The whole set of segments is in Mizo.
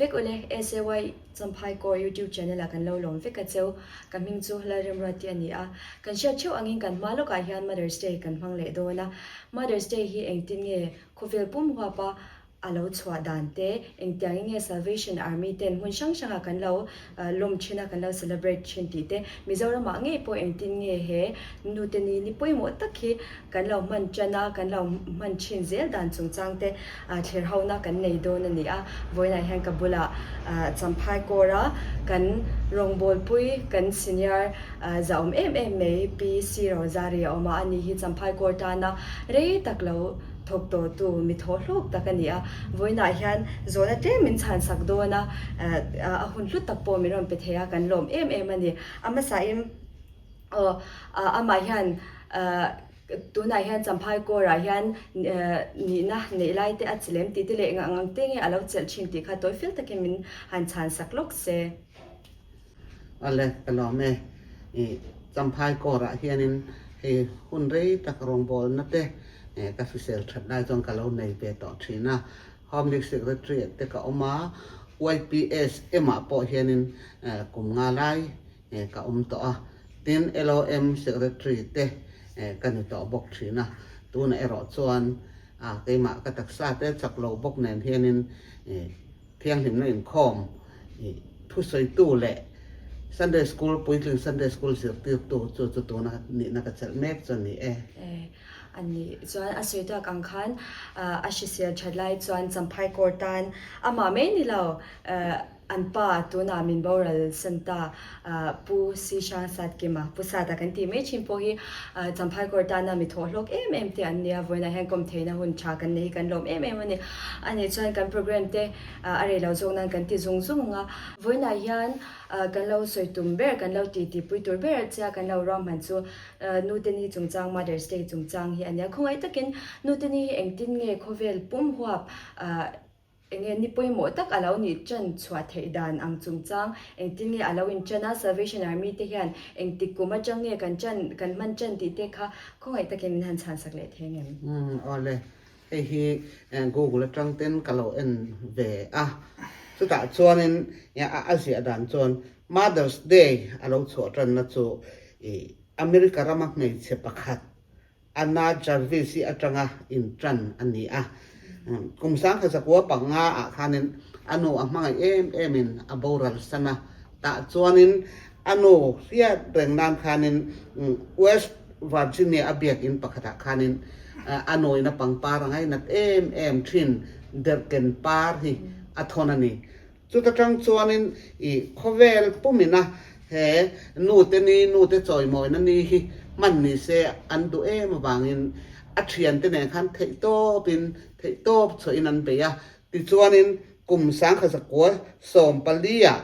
vek ule, SAY Champhai Core YouTube channel ah kan lo lawm vek a cheu. Ka hming chu Lalremruati a ni a. Kan hriat theuh angin kan hma lawkah hian Mother's Day kan hmang leh dawn a. Mother's Day hi engtin nge khawvel pum huapa a lo chhuah dan te, engtiangin nge Salvation Army ten hmun hrang hrangah kan lo lawm thin a, kan lo celebrate thin tih te, Mizoramah ngei pawh engtin nge he nute ni ni pawimawh tak hi kan lo hman tan a, kan lo hman thin zel dan chungchang te thlir hona kan nei dawn a ni a. Vawiinah hian ka bulah Champhai Core-a kan rawngbawlpui, kan senior zahawm em em mai Pi C Rozari a awm a, ani hi Champhai Core tana rei tak lo Thawk tawhtu mi thaw hlawk tak a ni a, vawiinah hian zawhna tlem min chhan sak dawn a, a hun hlut tak pawh min rawn pe thei a, kan lawm em em a ni. A hmasain aw amah hian tunah hian Champhai Core-ah hian nihna neih lai te a chi lem tih te leh engah ang te nge a lo chelh thin tih kha tawi fel takin min han chhan sak lawk se. Awle, ka lawm e. I Champhai Core-ah hianin hei hun rei tak rawngbawlna te ka hrisel that lai chuan ka lo nei ve tawh thin a. Home League Secretary te ka awm a, YPS M-ah pawh hianin kum nga lai ka awm tawh a. Tin, LOM Secretary te ka ni tawh bawk thin a. Tunah erawh chuan keimah ka taksa te chak lo bawk nen hianin Thianghlimna inkhawm i thusawitu leh Sunday School, puitling Sunday School zirtirtu chu chu tuna nihna ka chelh mek chu a ni e. E, a ni. Chuan a sawi tak ang khan a hrisel that lai chuan Champhai Court tan amah mai ni lo an pa tunah min boral san ta Pu Si Hrang Sat Kima, Pu Sata kan tih mai thin pawh hi Champhai Court tana mi thawh hlawk em em te an nia, vawiinah hian kawm theihna hun tha kan nei hi kan lawm em em a ni. A nih chuan kan program te a rei lo zawk nan kan ti zung zung ang a. Vawiinah hian kan lo sawi tum ber, kan lo ti ti pui tur ber chia kan lo ruahman chu Nute Ni chungchang, Mother's Day chungchang hi a nia. Khawngaih takin Nute Ni hi engtin nge khawvel pum huap Enge ni pawimawh tak a lo nih ṭan chhuah theih dan ang chungchang, engtin nge a lo inṭan a, Salvation Army te hian engtik kum aṭang nge kan ṭan, kan hman ṭan tih te kha khawngaih takin min han chhansak leh thei ngem? Umm awle, hei hi Google aṭang ten ka lo en ve a, chutah chuanin a ziah dan chuan Mother's Day a lo chhuah ṭanna chu i America rama hmeichhe pakhat Anna Jarvis-i atanga inṭan a ni a. Kum 1905 ah khanin a nu a hmangaih em emin a boral san a. Tah chuanin a nu hriat reng nan khanin West Virginia a biakinn pakhatah khanin a nuin a pangpar a ngainat em em thin derhken par hi a thawn a ni. Chuta tang chuanin i khawvel pumina he nute ni, nute chawimawina ni hi hman ni se an duh em avangin a thiante nen khan theihtawpin, theihtawp chhuahin an bei a. Tichuanin kum 1914 ah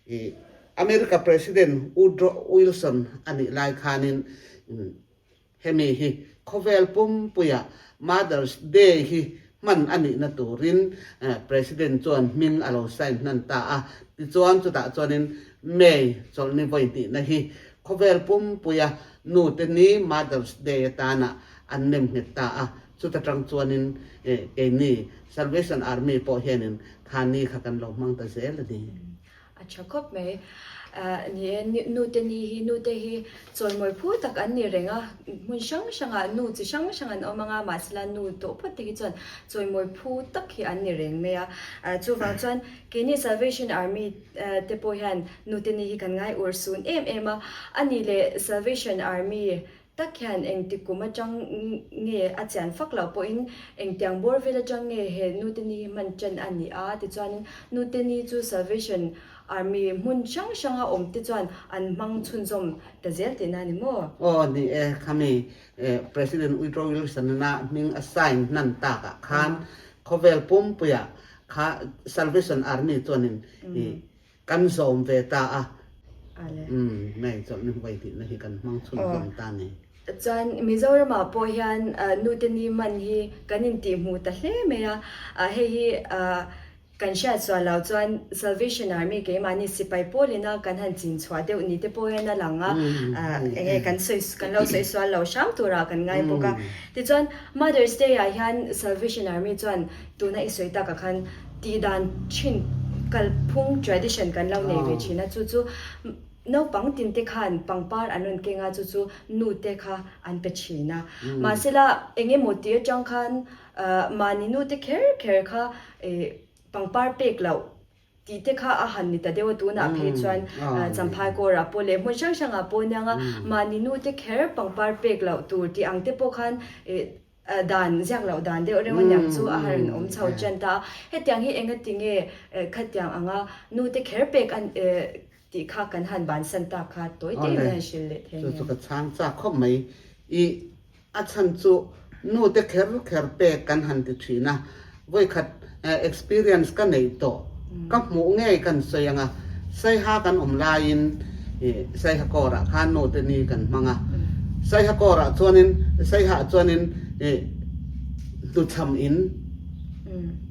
i America President Woodrow Wilson a nih lai khanin Hemi hi khawvel pumpuia Mother's Day hi hman a nihna turin President chuan hming a lo sign hnan ta a. Tichuan chutah chuanin May chawlhni vawi hnihna hi khawvel pumpuia nute ni Mother's Day atana an nem nghet ta a. Chuta tang chuanin keini Salvation Army pawh hianin kha ni kha kan lo hmang ta zel a ni. A tha khawp mai. Ni e, nute ni hi, nute hi chawimawi phu tak an ni reng a, hmun hrang hrangah nu chi hrang hrang an awm ang a, mahsela nu tawh phawt te hi chuan chawimawi phu tak hi an ni reng mai a. Chuvang chuan keini Salvation Army te pawh hian nute ni hi kan ngai urh sun em em a, a ni leh Salvation Army Tak hian engtik kum atang nge a chian fak loh pawhin engtiang bawr vel atang nge he nute ni hi hman ṭan a ni a, tichuanin nute ni chu Salvation Army hmun hrang hranga awm te chuan an hmang chhunzawm ta zel tihna a ni maw? Aw ni e, khami President Woodrow Wilson-a hming a sign hnan takah khan khawvel pumpuiah kha Salvation Army chuanin i Kan zawm ve ta a. Umm, May chawlhni huai tihna hi kan hmang chhun hlawm ta ni. Chuan Mizoramah pawh hian nute ni man hi kan intihhmuh ta hle mai a. Hei hi kan hriat sual lo chuan Salvation Army keimahni sipai pawlina kan han chin chhuah deuh ni te pawh hian a lang a. Enge kan sawi kan lo sawi sual lo hram turah kan ngai bawk a. Tichuan Mother's Day ah hian Salvation Army chuan Tuna i sawi takah khan tih dan thin kalphung, tradition, kan lo nei ve thin a, chu chu naupang tin te khan pangpar an rawn keng a, chu chu nu te kha an pe thin a. Mahsela eng emaw tih atang khan mahni nu te kher kher kha pangpar pek loh tih te kha a han ni ta deuh a, tunah phei chuan Champhai kawrah pawh leh hmun hrang hrangah pawh aniang a, mahni nu te kher pangpar pek loh tur tih ang te pawh khan Dan ziak loh dan deuh reuh aniang chu a han awm chho ṭan ta a. Hetiang hi engati nge khatiang anga nu te kher pek a tih kha kan han bansan tak kha tawi te in han hrilh leh thei nia. Chu chu ka chhang chak khawp mai. I a chhan chu nu te kher kher pek kan han ti thin a, vawikhat experience ka neih tawh ka hmuh ngei kan sawi ang a, Saiha kan awm laiin Saiha kawrah khan nu te ni kan hmang a, Saiha kawrah chuanin Saiha chuanin hnuchham in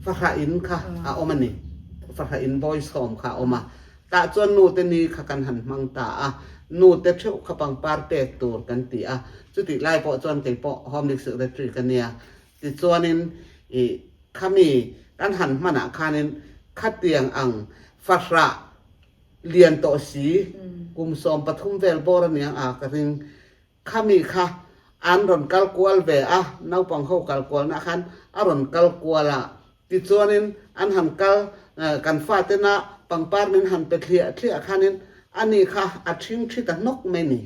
fahrah in kha a awm a ni, fahrah in boys home kha a awm a, tah chuan nu te ni kha kan han hmang ta a, nu te theuh kha pangpar pek tur kan ti a, chutih lai pawh chuan kei pawh Home League Secretary ka nia, Tichuanin i khami kan han hmanah khanin khatiang ang fahrah lian tawh si kum 13 vel bawr aniang a ka ring. Khami kha an rawn kal kual ve a, naupang ho kal kualna khan a rawn kal kual a. Tichuanin an han kal kan fatena pangpar min han pe thliah thliah khanin ani kha a ṭhing ṭhi ta hnawk mai ni.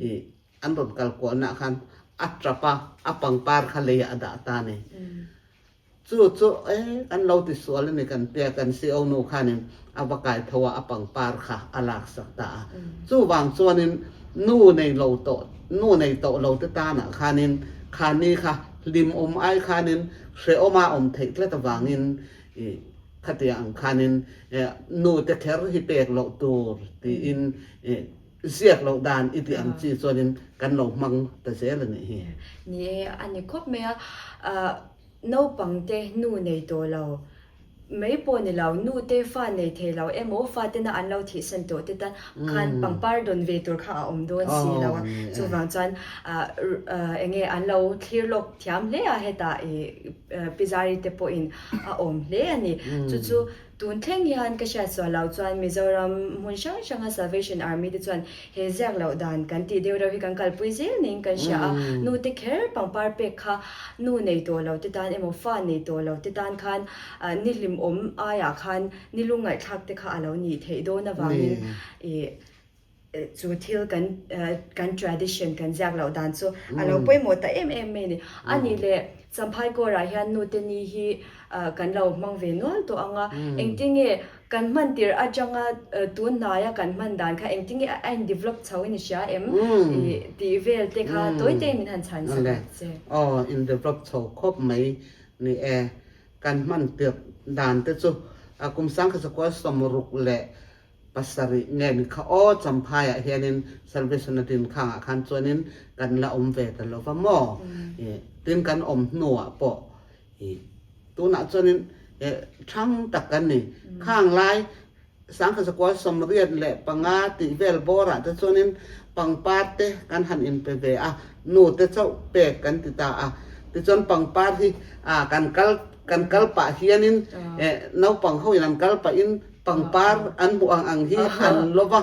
I An rawn kal kualnaah khan a tap a, a pangpar kha leiah a dah ta a ni. Chu chu e kan lo ti sual a ni kan tia kan CO nu khanin a va kai tho a, a pangpar kha a laksak ta a. Chuvang chuanin nu nei lo tawh, nu nei tawh lo te tanah khanin khani kha hlim awm ai khanin hrehawma awm theih tlat avangin i khatiang ang khanin nu te kher hi pek loh tur tiin i Ziak loh dan i tih ang chi chuanin kan lo hmang ta zel a nih hi. Ni e, a ni khawp mai a. Naupang te nu nei tawh lo mai pawh ni lo, nu te fa nei thei lo emaw fa tena an lo thihsan tawh te tan khan pangpar dawn ve tur kha a awm dawn si lo a. Chuvang chuan eng nge an lo thlir lawk thiam hle a, hetah i Pi Zari te pawhin a awm hle a ni. Chu chu Tun thleng hian ka hriat sual loh chuan Mizoram hmun hrang hranga Salvation Army te chuan he ziak loh dan kan tih deuh reuh hi kan kalpui zel niin kan hria a. Nu te kher pangpar pek kha nu nei tawh lo te tan emaw fa nei tawh lo te tan khan ni hlimawm aiah khan ni lungngaihthlak te kha a lo nih theih dawn avangin ih Chu thil kan kan tradition kan ziak loh dan chu a lo pawimawh ta em em mai a ni. A nih leh Champhai kawrah hian nute ni hi kan lo hmang ve nual tawh ang a, engtin nge kan hman tirh atanga tun hnaia kan hman dan kha engtin nge a in develop chho in i hria em tih vel te kha tawi te min han chhan sak ang che. Aw in develop chho khawp mai ni e, kan hman tirh dan te chu kum 1960 Pasarih nge ni kha aw Champhaiah hianin Salvation a din khangah khan chuanin kan la awm ve ta lo va maw? Ih tin kan awm hnuah pawh ih tunah chuanin eh thang tak kan ni. Khang lai 1985 tih vel bawrah te chuanin pangpar te kan han inpe ve a, nu te chauh pek kan ti ta a. Tichuan pangpar hi ah kan kal kan kal pah hianin eh naupang ho in an kal pahin Pangpar an hmuh ang ang hi an lo va,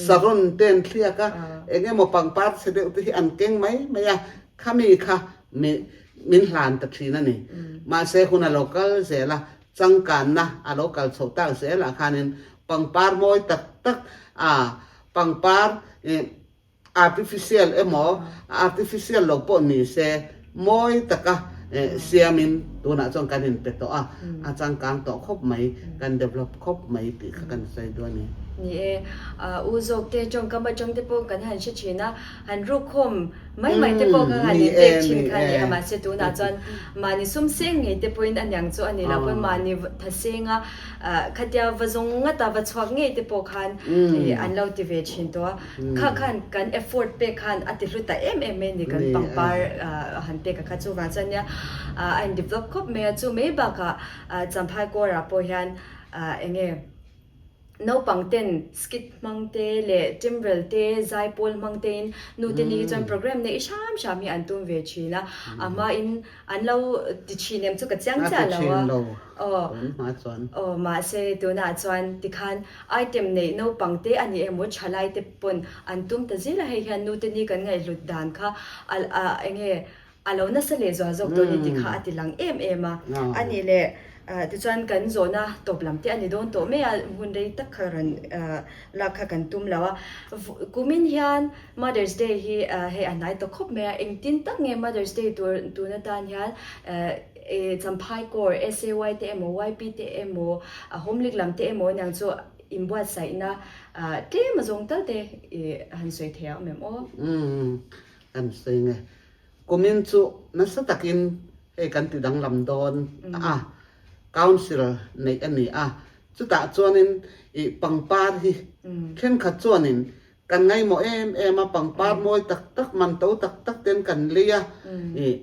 saron te an thliak a, eng emaw pangpar chhe deuh te hi an keng mai mai a, khami kha mi min hlan ta thin a ni. Mahse hun a lo kal zel a, changkanna a lo kal chho tak zelah khanin pangpar mawi tak tak a pangpar ih Artificial emaw artificial lo pawh ni se mawi taka siamin tunah chuan kan inpe tawh a, a changkang tawh khawp mai, kan develop khawp mai tih kha kan sawi duh a ni. Ni e, u zawk te tawngkam atang te pawh kan han hre thin a, han rukkhawm mai mai te pawh kha han inpek thin kha a ni a, mahse tunah chuan mahni sum seng ngei te pawhin aniang chu a ni lo pawn mahni tha senga khatia va zawng ngata va chhuak ngei te pawh khan an lo ti ve thin tawh a. Kha khan kan effort pek khan a ti hlu ta em em mai a ni kan pangpar han pek a kha chuvang chuan nia a in develop khawp mai a chu mai bakah Champhai kawrah pawh hian eng nge. Naupang ten skit hmang te leh timrel te, zaipawl hmang tein nu te ni hi chuan program neih hram hram hi an tum ve thin a, a hmain an lo ti thin em chu ka chiang chiah lo a. Aw aw mahse tunah chuan tikhan item neih naupang te a ni emaw thalai te pawn an tum ta zel a, hei hian nu te ni kan ngaihhlut dan kha a enge A lo nasa leh zual zawk dawn i ti kha a ti lang em em a. A nih leh tichuan kan zawhna tawp lam te a ni dawn tawh mai a, hun rei tak kha rawn lak kha kan tum lo a. Kumin hian Mother's Day hi hei a hnai ta khawp mai a, engtin tak nge Mother's Day tur tun atan hian Champhai Corps, SAY te emaw, YP te emaw, Home League lam te emaw aniang chu inbuatsaihna tlem azawng tal te han sawi thei a awm em aw? Umm, kan sawi nge. Kumin chu nasa takin hei kan ti danglam dawn a, Council neih a ni a, chutah chuanin ih pangpar hi thenkhat chuanin kan ngaihmawh em em a, pangpar mawi tak tak man to tak tak ten kan lei a, ih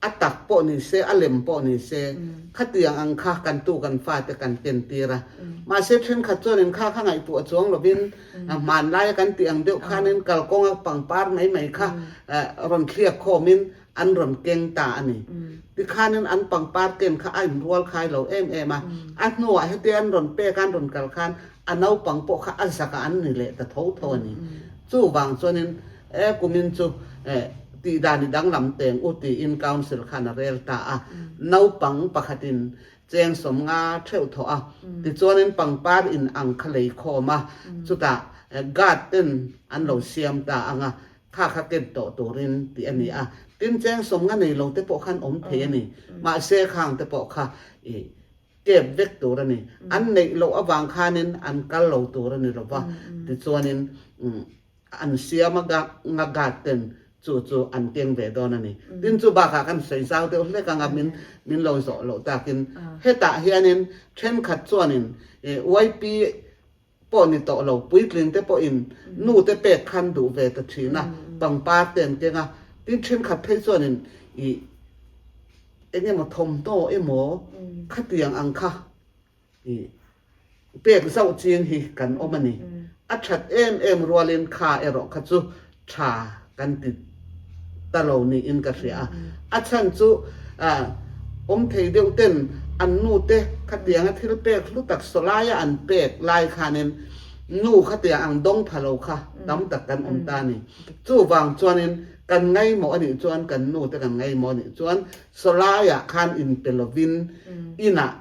A tak pawh ni se, a lem pawh ni se, khatiang ang kha kan tu kan fate kan ken tir a. Mahse thenkhat chuanin kha kha ngaihtuah chuang lovin hmanlaia kan tih ang deuh khanin kalkawnga pangpar mai mai kha rawn thliak khawmin an rawn keng ta a ni. Tikhanin an pangpar ken kha a inrual khai lo em em a. A hnuah hetia an rawn pek a an rawn kal khan a naupang pawh kha a zakah an ni leh ta tho tho a ni. Chuvang chuanin e kumin chu tihdan i danglam teng u tiin Council khan a rel ta a. Naupang pakhatin cheng sawmnga theuh thawh a, tichuanin pangpar in ang kha lei khawm a, chutah guard ten an lo siam ta ang a, kha kha ken tawh turin tih a ni a. Tin cheng sawmnga nei lo te pawh khan awm thei a ni. Mahse khang te pawh kha i Tep vek tur a ni. An neih loh avang khanin an kal lo tur a ni lo va, tichuanin an siam a nga guard ten chu chu an keng ve dawn a ni. Tin chu bakah kan sawi zau deuh hlek anga min min lo zawh loh takin hetah hianin thenkhat chuanin YP pawh ni tawh lo, puitling te pawhin nu te pek khan duh ve ta thin a, pangpar te an keng a, tin thenkhat phei chuanin ih eng emaw thawmhnaw emaw khatiang ang kha ih pek zauh ching hi kan awm a ni. A that em em rualin kha erawh kha chu tha kan ti ta lo niin ka hria a. A chhan chu awm thei deuh ten an nu te khatianga thil pek hlu tak sawlaia an pek lai khanin nu khatiang ang dawng pha lo kha tam tak kan awm ta a ni. Chuvang chuanin kan ngaimawh a nih chuan kan nu te kan ngaimawh a nih chuan sawlaiah khan inpe lovin inah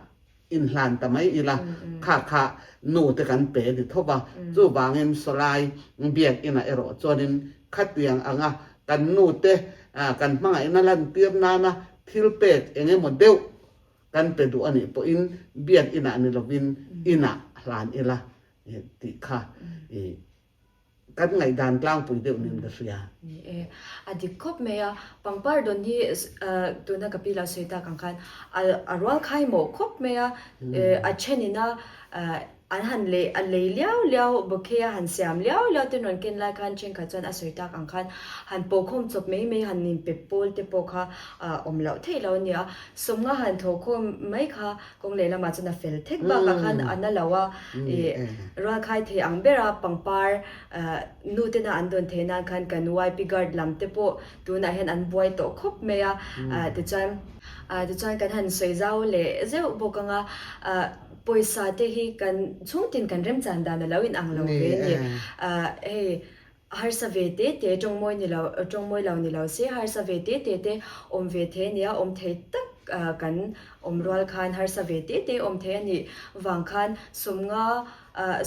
inhlan ta mai ila, kha kha nu te kan pe ni tho va, chuvangin sawlai biak inah erawh chuanin khatiang anga kan nu te kan hmangaihna lantir nana thil pek eng emaw deuh kan pe duh a nih pawhin biak inah ni lovin inah hlan ila tih kha Kan ngaihdan tlangpui deuh nin ka hria. Ni e, a dik khawp mai a, pangpar dawn hi tuna ka pi lo sawi tak ang khan a rual khai mawh khawp mai a, a thenin a an han lei a lei liau liau bouquet a han siam liau liau te rawn ken lai khan thenkhat chuan a sawi tak ang khan han pawhkhawm chawp mai mai han inpe pawl te pawh kha awm loh theih lo a nia, sawmnga han thawhkhawm mai kha Kawng lehlamah chuan a fel thek bakah khan a na lo a, ih rualkhai thei ang bera pangpar nu tena an dawn theih nan khan kan YP guard lam te pawh tunah hian an buai tawh khawp mai a, tichuan tichuan kan han sawi zau leh zeuh bawk ang a, pawisa te hi kan chhungtin kan remchan dan a lo inang lo ve a ni, hei Harsa ve te te tawngmawi ni lo, tawngmawi lo ni lo se harsa ve te te te awm ve thei a nia, awm thei tak kan awm rual khan harsa ve te te awm thei a nih vang khan sawmnga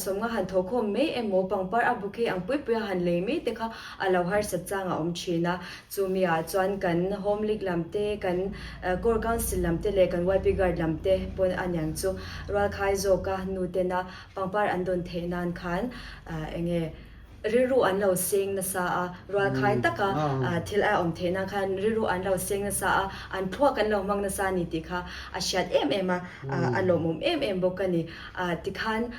sawmnga han tho khawm mai emaw pangpar a bouquet ang pui pui a han lei mai te kha a lo harsat chang a awm thin a, chumi ah chuan kan home league lam te, kan core council lam te leh kan YP guard lam te pawn a niang chu rualkhai zawka nu tena pangpar an dawn theih nan khan enge Rilru an lo seng nasa a, rualkhai taka thil a awm theih nan khan rilru an lo seng nasa a, an thluak an lo hmang nasa a ni tih kha a hriat em em a, a lawmawm em em bawk a ni. Tikhan.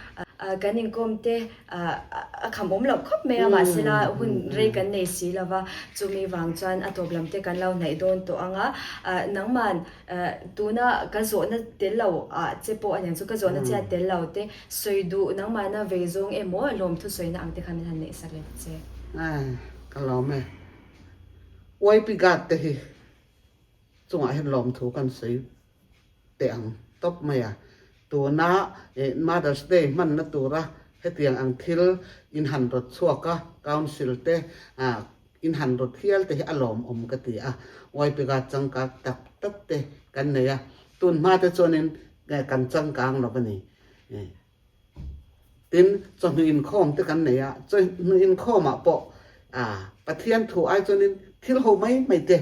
Kan inkawm te a kham awm loh khawp mai a, mahsela hun rei kan nei si lo va, chumi vang chuan a tawp lam te kan lo hnaih dawn tawh ang a. Nangman tuna ka zawhna tel lo ah che pawh a niang chu, ka zawhna che a tel lo te sawi duh nangmahna vei zawng emaw lawmthu sawina ang te kha min han neih sak leh che. Ka lawm e. YP Guard te hi chungah hian lawmthu kan sawi teh ang tawp mai a. Tuna Mother's Day hmanna tura hetiang ang thil in han rawt chhuak a, Council te in han rawt hial te hi a lawmawm ka ti a. YPGA changkang tak tak te kan nei a, tun hma te chuanin kan changkang lo a ni. Tin, chawhnu inkhawm te kan nei a, chawhnu inkhawmah pawh Pathian thu ai chuanin thil ho mai mai te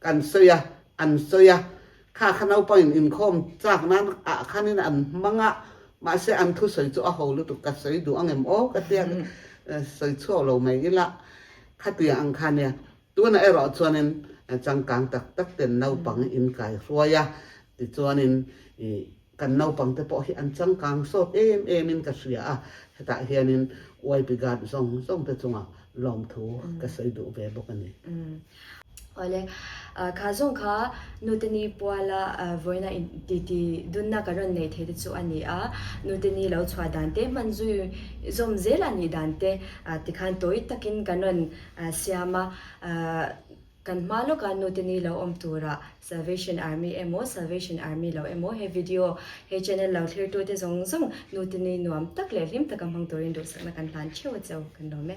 kan sawi a, an sawi a, kha kha naupangin inkhawm chak nan ah khanin an hmang a, mahse an thusawi chu a ho lutuk ka sawi duh ang em aw ka tia sawi chhuak lo mai ila khatiang ang kha nia. Tunah erawh chuanin changkang tak tak ten naupang in kai hruai a, tichuanin Kan naupang te pawh hi an changkang sawt em em in ka hria a, hetah hianin YP Guard zawng zawng te chungah lawmthu ka sawi duh ve bawk a ni. Awle, kha zawng kha Nuteni puala vawiina titi dunna ka rawn nei thei te chu a ni a, Nuteni lo chhuah dan te hman zui zawm zel a nih dan te tikhan tawi takin kan rawn siam a. Kan hma lawka nute ni lo awm tura Salvation Army emaw Salvation Army lo emaw he video he channel lo thlirtute zawng zawng nute ni nuam tak leh hlim taka hmang turin duhsakna kan hlan theuh a cheu kan lawm e.